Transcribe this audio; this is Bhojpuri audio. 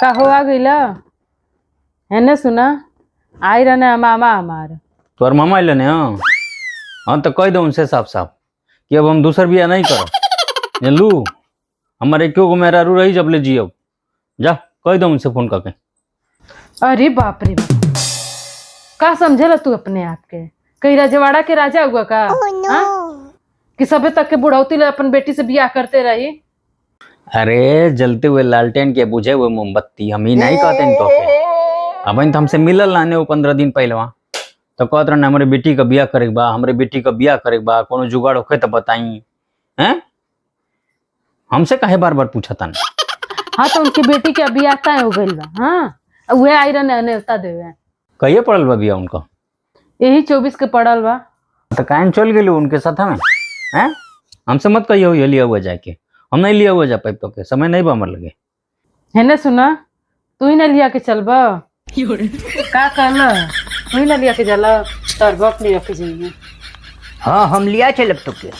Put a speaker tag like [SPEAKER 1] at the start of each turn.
[SPEAKER 1] का हो आ गइला है ना? सुना, आई रहने मामा हमार।
[SPEAKER 2] तोहर मामा अइले ने? हाँ हाँ, तो कह दो उनसे साफ साफ कि अब हम दूसर बियाह नहीं करब, जानलू? हमारे एको गो मेहरारू रही जब ले जियब। जा, कह दो उनसे फोन करके।
[SPEAKER 1] अरे बाप रे बाप, का समझेला तू अपने आप के? कहीं रजवाड़ा के राजा हुआ का? हाँ? कि सबे तक के बुढ़ौती ले अपन बेटी से बियाह करते रही?
[SPEAKER 2] अरे, जलते हुए लालटेन के बुझे हुए मोमबत्ती, हम ही नहीं कहते हैं तो अब तो हमसे मिलल लाने वो 15 दिन पहले वहाँ तो कहत रहने, हमारे बेटी का बियाह करे के बा, हमरे बेटी का बियाह करे के बा, कोनो जुगाड़ होखे तो बताई। हैं, हमसे काहे बार बार पूछता ना?
[SPEAKER 1] हाँ, तो उनकी बेटी के बियाह तय हो गइल बा। हाँ, उहे आई रहने नेवता देवे।
[SPEAKER 2] कहिए पड़ल बा बियाह उनका?
[SPEAKER 1] यही 24 के पड़ल बा।
[SPEAKER 2] तो काहे चल गेलू उनके साथ में? हैं, हमसे मत कहियो ये लिया हुआ जाके। हम नहीं लिया हुआ जा पाइब तो के समय नहीं बा हमर लगे।
[SPEAKER 1] है ना? सुना, तू ही ना लिया के चलबा का? कहला, तू ही ना लिया के चला, तोर बाप लिया के जाइए।
[SPEAKER 3] हाँ, हम लिया चलब तोके।